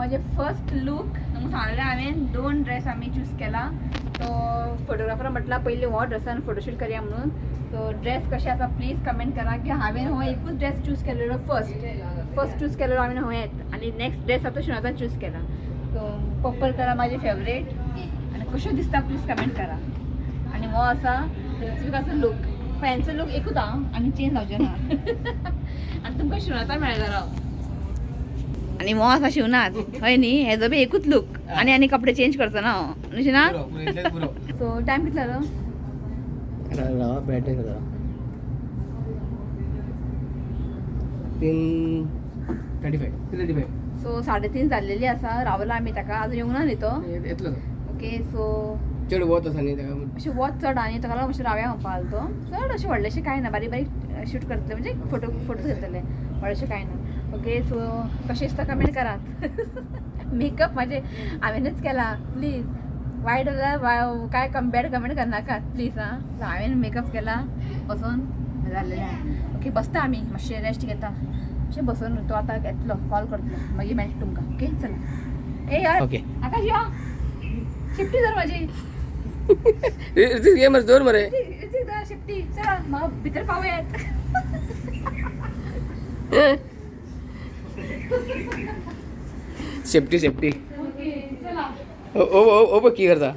म्हजें first look. तुमकां सांगलें हांवें 2 ड्रेस आमी चूज केला. तो फोटोग्राफर म्हटला पयलीं हो ड्रेसान फोटोशूट करया म्हणून. सो ड्रेस कशें आसा प्लीज कमेंट करा की हांवें हो एकूच ड्रेस चूज केलेलो, फर्स्ट चूज केलेलो हांवें होच आनी नेक्स्ट ड्रेस आतां शिवनाथान चूज केला. सो पर्पल कलर म्हाजी फेवरेट आनी कश्यो दिसता प्लीज कमेंट करा. आनी हो आसा ऋत्विकाचो लूक. फॅनचो लूक एकूच आहा आनी चेंज जावचें ना. आनी तुमकां शिवनाथा मेळटलो. आनी हो आसा शिवनाथ हय न्ही, हेजो बी एकूच लूक आनी आनी कपडे चेंज करचो ना हो न्ही शिवनाथ? सो टायम कितलो जालो? 3:35. 3:35. सो 3:30 जाल्लेली आसा, रावला आमी ताका अजून येवंक ना न्ही तो. येतलो. ओके सो चड वत आसा न्ही ताका. अशें वत चड आनी ताका लागून मातशें रावया म्हणपा आसलो तो. चड अशें व्हडलेशें कांय ना, बारीक बारीक शूट करतले, म्हणजे फोटो घेतले, व्हडलेशें कांय ना. ओके सो कशें दिसता कमेंट करात. मेकअप म्हाजे हांवेनच केला, प्लीज वायट जाल्यार काय बॅड कमेंट करनाकात प्लीज. आं, हांवें मेकअप केला बसून जाल्लेलें आहा. ओके बसता आमी मातशें रेस्ट घेता, मातशें बसून तो आतां येतलो, कॉल करतलो, मागीर मेळटा तुमकां. ओके चला. ए यार ओके. आकाश यो, शिफ्टी धर म्हाजी. ऋतिक ये मरे, दोर मरे. ऋतिक धर शिफ्टी, चला म्हाका भितर पावयात. Safety safety. ओके चला. ओ ओ ओ ओ की करता?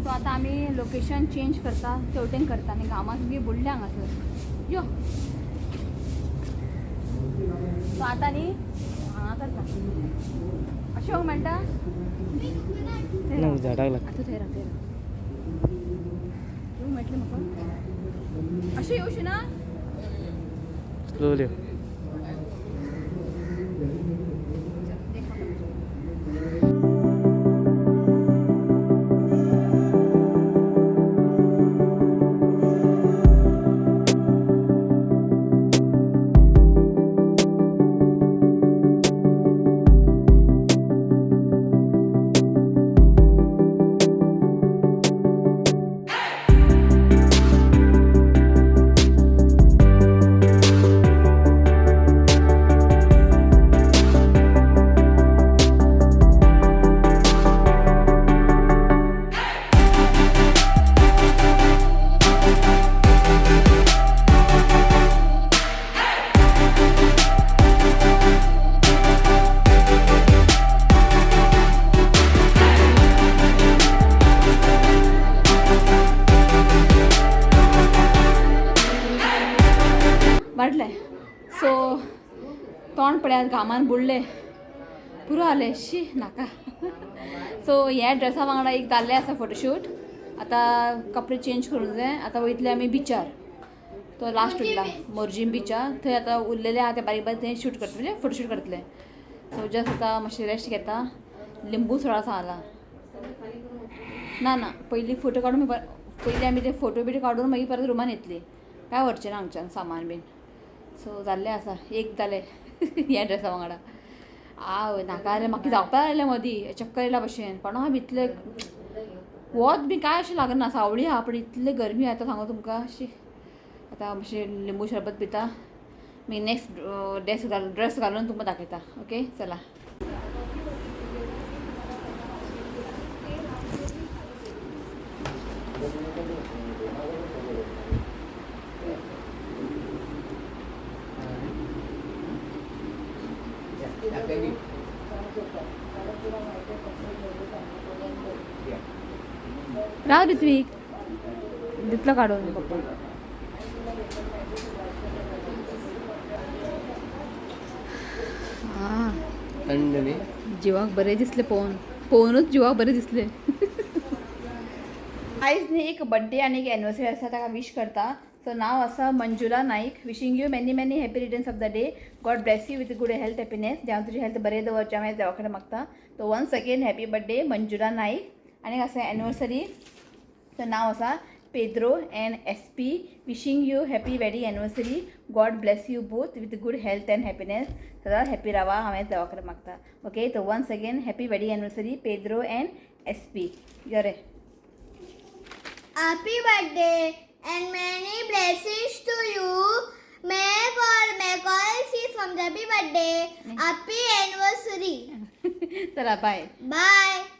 सो आतां आमी लोकेशन चेंज करता, तेवटेन करता आनी घामान सामकी बुडल्या हांगासर. यो सो आतां न्ही हांगा करता, अशें म्हणटा. झाडाक लागता. आतां थंय राव, थंय राव. येवंक मेळटलें म्हाका अशें येवचें ना. स्लोली. चल, देख म्हाका. वाडलें. सो तोंड पळयात, घामान बुडलें, पुरो जालें. शी नाका. सो ह्या ड्रेसा वांगडा एक जाल्लें आसा फोटोशूट. आतां कपडे चेंज करूंक जाय. आतां वयतले आमी बिचार. तो लास्ट उरला मोरजीम बिचार, थंय आतां उरलेले आहा ते बारीक बारीक थंय शूट करतले, म्हणजे फोटोशूट करतले. सो जस्ट आतां मातशें रेस्ट घेता. लिंबू सोडा सांगला. ना ना, पयलीं फोटो काडून, पयलीं आमी ते फोटो बिटो काडून मागीर परत रुमान येतली. काय व्हरचें ना हांगच्यान सामान बीन. सो जाल्लें आसा, एक जालें ह्या ड्रेसा वांगडा. आवय, नाका रे, म्हाका जावपा जालें मदीं, चक्कर येयल्या भशेन. कोणा इतलें वत बी काय अशें लागना, सावळी आहा, पूण इतलें गरमी आतां सांगू तुमकां. शी, आतां मातशें लिंबू शरबत पिता, मागीर नेक्स्ट ड्रेस घालून, ड्रेस घालून तुमकां दाखयता. ओके, चला. राव ऋत्विक, दितलो काडून पप्पा. आं. थंड न्ही. जिवाक बरें दिसलें पळोवन, पळोवनूच जिवाक बरें दिसलें. आयज न्ही एक बड्डे आनी एक एनिवर्सरी आसा, ताका विश करता. सो नांव आसा Manjula Naik. Wishing you many many happy returns of the day. God bless you with good health, happiness. देव तुजी हेल्थ बरें दवरचें हांवें देवा कडेन मागता. So once again happy birthday Manjula Naik. आनी आसा एनिवर्सरी, सो नांव आसा Pedro and S P. Wishing you happy wedding anniversary. God bless you both with good health and happiness. सदांच हॅपी रावा हांवें देवा कडेन मागता. Okay, so once again happy wedding anniversary Pedro and S P. यो रे. Happy birthday and many blessings to you. May God see from the happy birthday. Happy anniversary. चला, बाय. Bye.